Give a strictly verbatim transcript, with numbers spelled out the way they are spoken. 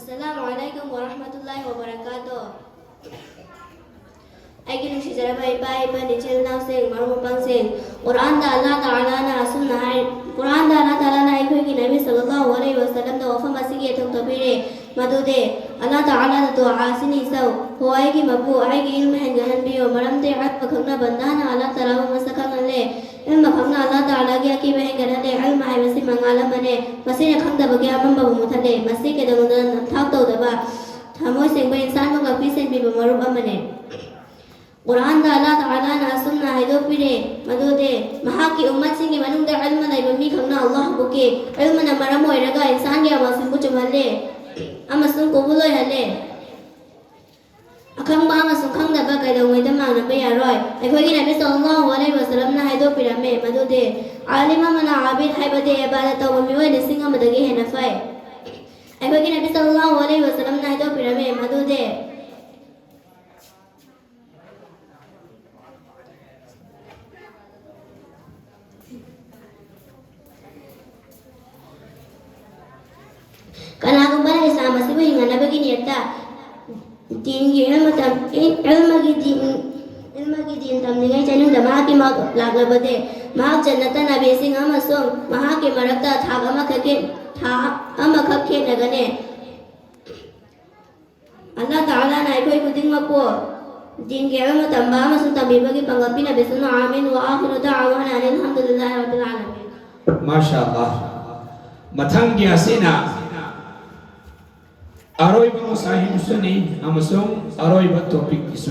Assalamu alaikum wa rahmatullahi wa barakatuh. ꯑꯩꯒꯤ ꯅꯨꯡꯁꯤꯖꯔꯕ ꯏꯄꯥ ꯏꯄꯨ, ꯏꯆꯤꯜ ꯏꯅꯥꯎꯁꯤꯡ, ꯃꯔꯨꯞ ꯃꯄꯥꯡꯁꯤꯡ, ꯀꯨꯔꯥꯟꯗ ꯑꯜꯂꯥꯍ ꯇꯥꯂꯥꯅ ꯑꯁꯨꯝꯅ ꯍꯥꯏ, ꯀꯨꯔꯥꯟꯗ ꯑꯜꯂꯥꯍ ꯇꯥꯂꯥꯅ ꯑꯩꯈꯣꯏꯒꯤ ꯅꯕꯤ ꯁꯜꯂꯜꯂꯥꯍꯨ ꯑꯂꯩꯍꯤ ꯋꯥꯁꯜꯂꯝꯗ ꯋꯥꯐꯝ ꯑꯁꯤꯒꯤ ꯑꯊꯧ ꯇꯧꯕꯤꯔꯦ꯫ ꯃꯗꯨꯗꯤ ꯑꯜꯂꯥꯍ ꯇꯥꯂꯥꯗ ꯗꯨꯑꯥ ꯑꯁꯤ ꯅꯤꯖꯧ: "ꯍꯣ ꯑꯩꯒꯤ ꯃꯄꯨ, ꯑꯩꯒꯤ ꯏꯜꯃ ꯍꯦꯟꯒꯠꯍꯟꯕꯤꯌꯨ", ꯃꯔꯝꯗꯤ ꯏꯜꯃ ꯈꯛꯅ ꯕꯟꯗꯥꯅ ꯑꯜꯂꯥꯍ ꯇꯥꯂꯥꯕꯨ ꯃꯁꯛ ꯈꯪꯍꯜꯂꯦ꯫ ꯏꯜꯃ ꯈꯛꯅ ꯑꯜꯂꯥꯍ ꯇꯥꯂꯥꯒꯤ ꯑꯀꯤꯕ ꯍꯦꯟꯒꯠꯍꯜꯂꯦ꯫ ꯏꯜꯃ ꯍꯥꯏꯕꯁꯤ ꯃꯉꯥꯜ ꯑꯃꯅꯦ, ꯃꯁꯤꯅ ꯈꯪꯗꯕꯒꯤ ꯑꯃꯝꯕꯕꯨ ꯃꯨꯊꯠꯂꯦ꯫ ꯃꯁꯤ ꯀꯩꯗꯧꯅꯨꯡꯗ ꯅꯝꯊꯥꯛ ꯇꯧꯗꯕ, ꯊꯃꯣꯏ ꯁꯦꯡꯕ ꯏꯟꯁꯥꯟꯕꯨ ꯉꯥꯛꯄꯤ ꯁꯦꯟꯕꯤꯕ ꯃꯔꯨꯞ ꯑꯃꯅꯦ꯫ ꯀꯨꯔꯥꯟꯗ ꯑꯜꯂꯥꯍ ꯇꯥꯂꯥꯅ ꯑꯁꯨꯝꯅ ꯍꯥꯏꯗꯣꯛꯄꯤꯔꯦ, ꯃꯗꯨꯗꯤ ꯃꯍꯥꯛꯀꯤ ꯎꯝꯃꯠꯁꯤꯡꯒꯤ ꯃꯅꯨꯡꯗ ꯏꯜꯃ ꯂꯩꯕ ꯃꯤꯈꯛꯅ ꯑꯜꯂꯥꯍꯕꯨ ꯀꯤ꯫ ꯏꯜꯃꯅ ꯃꯔꯝ ꯑꯣꯏꯔꯒ ꯏꯟꯁꯥꯟꯒꯤ ꯑꯃꯜꯁꯤꯡꯕꯨ ꯆꯨꯝꯍꯜꯂꯦ ꯑꯃꯁꯨꯡ ꯀꯕꯨꯜ ꯑꯣꯏꯍꯜꯂꯦ꯫ ꯑꯈꯪꯕ ꯑꯃꯁꯨꯡ ꯈꯪꯗꯕ ꯀꯩꯗꯧꯉꯩꯗ ꯃꯥꯟꯅꯕ ꯌꯥꯔꯣꯏ꯫ ꯑꯩꯈꯣꯏꯒꯤ ꯅꯕꯤ ꯁꯜꯂꯜꯂꯥꯍꯨ ꯑꯂꯩꯍꯤ ꯋꯥꯁꯜꯂꯝꯅ ꯍꯥꯏꯗꯣꯛꯄꯤꯔꯝꯃꯦ, ꯃꯗꯨꯗꯤ ꯑꯥꯂꯤꯝ ꯑꯃꯅ ꯑꯥꯕꯤꯗ ꯍꯥꯏꯕꯗꯤ ꯏꯕꯥꯗꯠ ꯇꯧꯕ ꯃꯤꯑꯣꯏ ꯂꯤꯁꯤꯡ ꯑꯃꯗꯒꯤ ꯍꯦꯟꯅ ꯐꯩ꯫ ꯑꯩꯈꯣꯏꯒꯤ ꯅꯕꯤ ꯁꯜꯂꯜꯂꯥꯍꯨ ꯑꯂꯩꯍꯤ ꯋꯥꯁꯜꯂꯝꯅ ꯍꯥꯏꯗꯣꯛꯄꯤꯔꯝꯃꯦ, ꯃꯗꯨꯗꯤ ꯀꯅꯥꯒꯨꯝꯕꯅ ꯏꯁꯂꯥꯝ ꯑꯁꯤꯕꯨ ꯍꯤꯡꯍꯟꯅꯕꯒꯤ ꯅꯤꯌꯠꯇ ꯗꯤꯟꯒꯤ ꯏꯜꯃ ꯇꯝ-, ꯏꯜꯃꯒꯤ ꯗꯤꯟ, ꯏꯜꯃꯒꯤ ꯗꯤꯟ ꯇꯝꯅꯤꯡꯉꯥꯏ ꯆꯠꯅꯤꯡꯗ ꯃꯍꯥꯛꯀꯤ ꯃꯥ ꯂꯥꯛꯂꯕꯗꯤ, ꯃꯍꯥꯛ ꯖꯟꯅꯠꯇ ꯅꯕꯤꯁꯤꯡ ꯑꯃꯁꯨꯡ ꯃꯍꯥꯛꯀꯤ ꯃꯔꯛꯇ ꯊꯥꯛ ꯑꯃꯈꯛ ꯈꯦ-, ꯊꯥꯛ ꯑꯃꯈꯛ ꯈꯦꯠꯅꯒꯅꯤ꯫ ꯑꯜꯂꯥꯍ ꯇꯥꯂꯥꯅ ꯑꯩꯈꯣꯏ ꯈꯨꯗꯤꯡꯃꯛꯄꯨ ꯗꯤꯟꯒꯤ ꯏꯜꯃ ꯇꯝꯕ ꯑꯃꯁꯨꯡ ꯇꯝꯕꯤꯕꯒꯤ ꯄꯥꯡꯒꯜ ꯄꯤꯅꯕꯤꯁꯅꯨ꯫ ꯑꯥꯃꯤꯟ꯫ ꯋꯥ ꯑꯥꯈꯤꯔꯨ ꯗꯥꯋꯥꯅꯥ ꯑꯅꯤꯜ ꯍꯝꯗꯨꯂꯤꯜꯂꯥꯍꯤ ꯔꯕꯤꯜ ꯑꯥꯂꯃꯤꯟ꯫ ꯃꯥꯁꯥ ꯑꯜꯂꯥꯍ꯫ ꯃꯊꯪꯒꯤ ꯑꯁꯤꯅ ꯑꯔꯣꯏꯕ ꯃꯁꯥꯍꯤꯕꯁꯨꯅꯤ ꯑꯃꯁꯨꯡ ꯑꯔꯣꯏꯕ ꯇꯣꯄꯤꯛꯀꯤꯁꯨ꯫